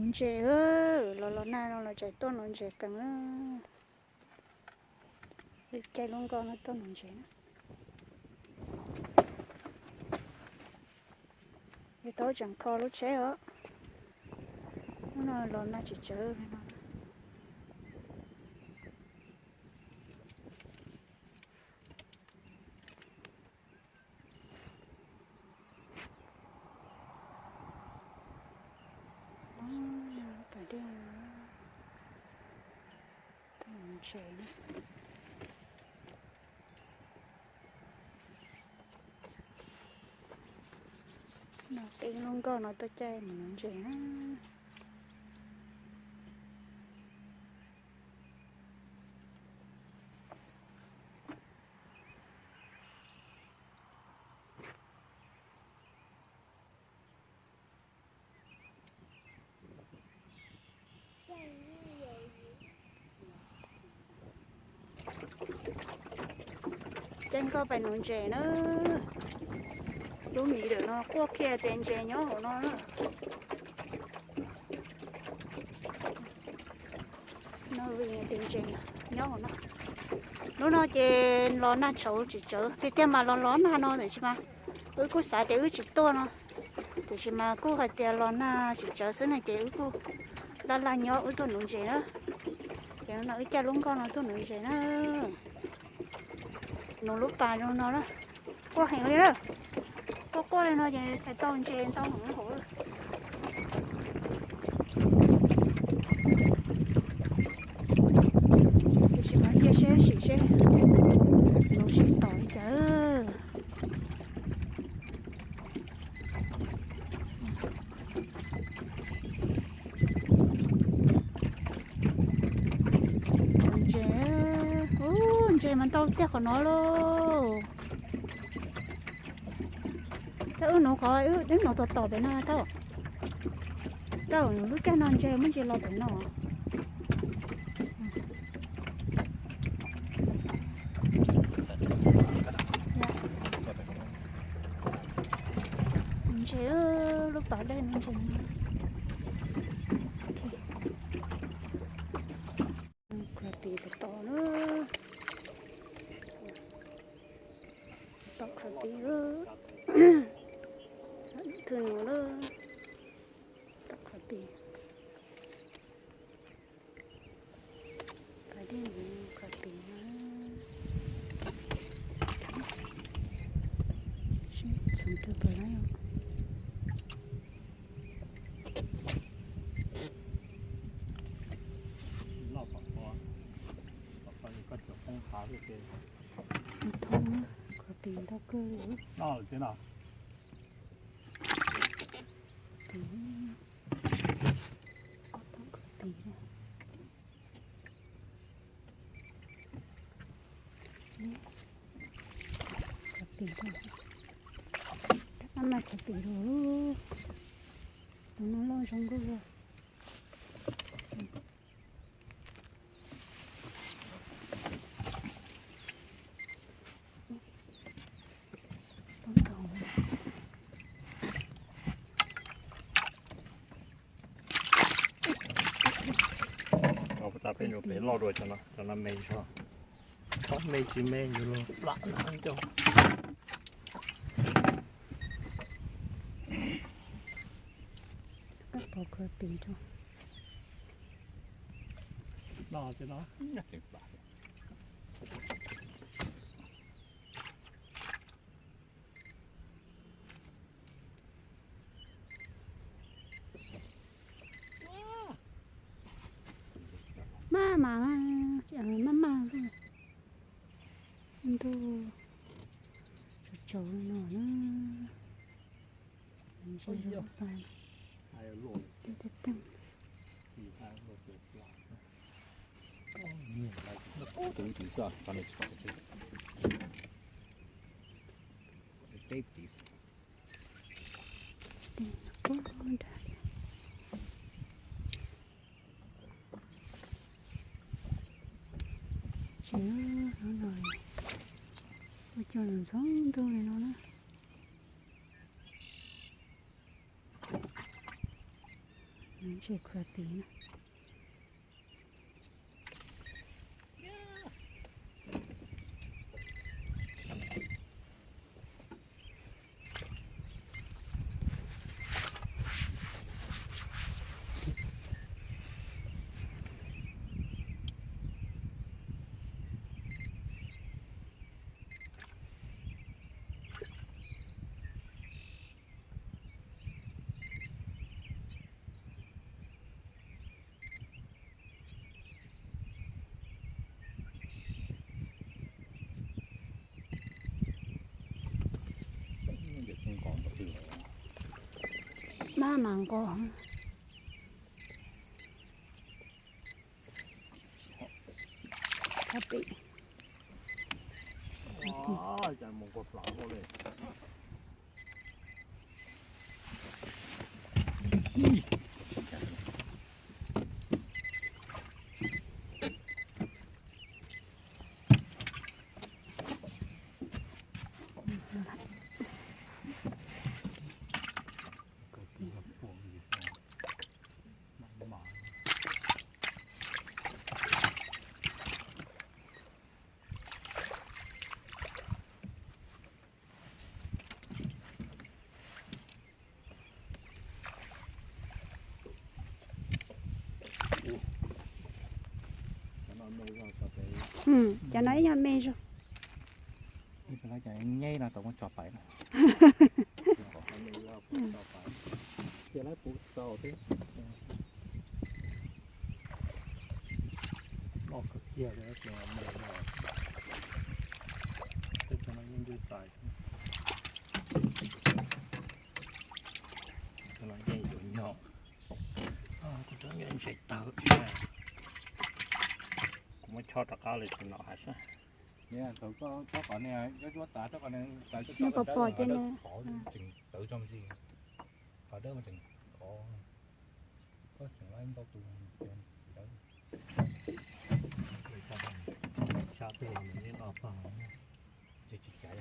Ntses, los los nag no los tseem tuaj nuv ntses qees na. Caij lub nkoj no tuaj nuv ntses na. Yuav tau tseem kho lub tsheb os. Hnub no los nag tsis tsawv li no. Tom dej, tom ntses na. No qeeb lub nkoj no tuaj caij mus nuv ntses na. Caij nkoj pem nuv ntses na. Lub mis lwm no quaj kiag tias ntses nyob hauv no na. No tias ntses nyob hauv no. Hnub no ces los nag tshauv tsis tsawv tiag tiag mas los los nag no tiam sis mas wb kuj xav tias wb tsis tuaj no. Tiam sis mas kuj hais tias los nag tsis tsawv xwb no ces wb kuj laj laj nyob wb tuaj nuv ntses na. Ces no wb caij lub nkoj no tuaj nuv ntses na. Nuv lub pas zoo no na. Quaj heev li na. Quaj quaj li no ces txhais tau ntses ntau heev hauv. Tiam sis mas cia seb sim seb nuv seb tom li cas. Ntses, ub, ntses mas ntau tiag qhov no lauj. Tab wb nuv qhov wb nuv tom tom pem no tau. Tau lub caij no ntses muaj ntses los pem no. Ntses, lub pas dej no ntses. Crappie tom tom na. Tom crappie, thwj nuv na. Tom crappie. Pas dej ntawd crappie na. Seb txhoov rau puas laib os. Thoob, crappie ntau kawg li. Thoob crappie. Cov pim, rab qab mas cov pim los, tus no loj zoo nkauj li. Poob nkaus. Puas tas peb nyuam pem loj dua cov no, cov no me zog. Tsob me tsis me yus los plam na cov. Koj pov khuav pim rau. Maj mas, maj maj li. Ntuj, tsaus tsaus li no na. Ntses los pais, tej teej. Tej no poob nrad li. Tseem hnub no ua cua ntxoov ntxoo li no na. Nws Ces khuav tid na. Maj mam nqos. Thab pem. Cov no ib nyuag me zog. Ib pliag cov nyeb no tau muab tso pais no. Cia lawv puv tau xwb. Loj kawg kiag li, tej no yeej ntws tais. Tej no yeej yuav nyom. Kuv tseem ntshe tawg. Kuv muab chob rov qab li tsis nom hais sab. Tsob qos ne, muab tav tsob qos ne, tav tsob qos pom ces ne, tseem tawv tso me ntsis. Qos dawb mas tseem khov, koj tseem laib ntau tus tsis dawb. Sab twg los nws yeej noj tag. Ces tsis caiv.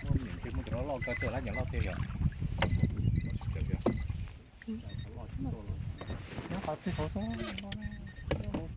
Muab niam ntshe muab cov loj loj kawg, cov lab nyuam loj tiag yog. Nyob qhov twg hauv xwb.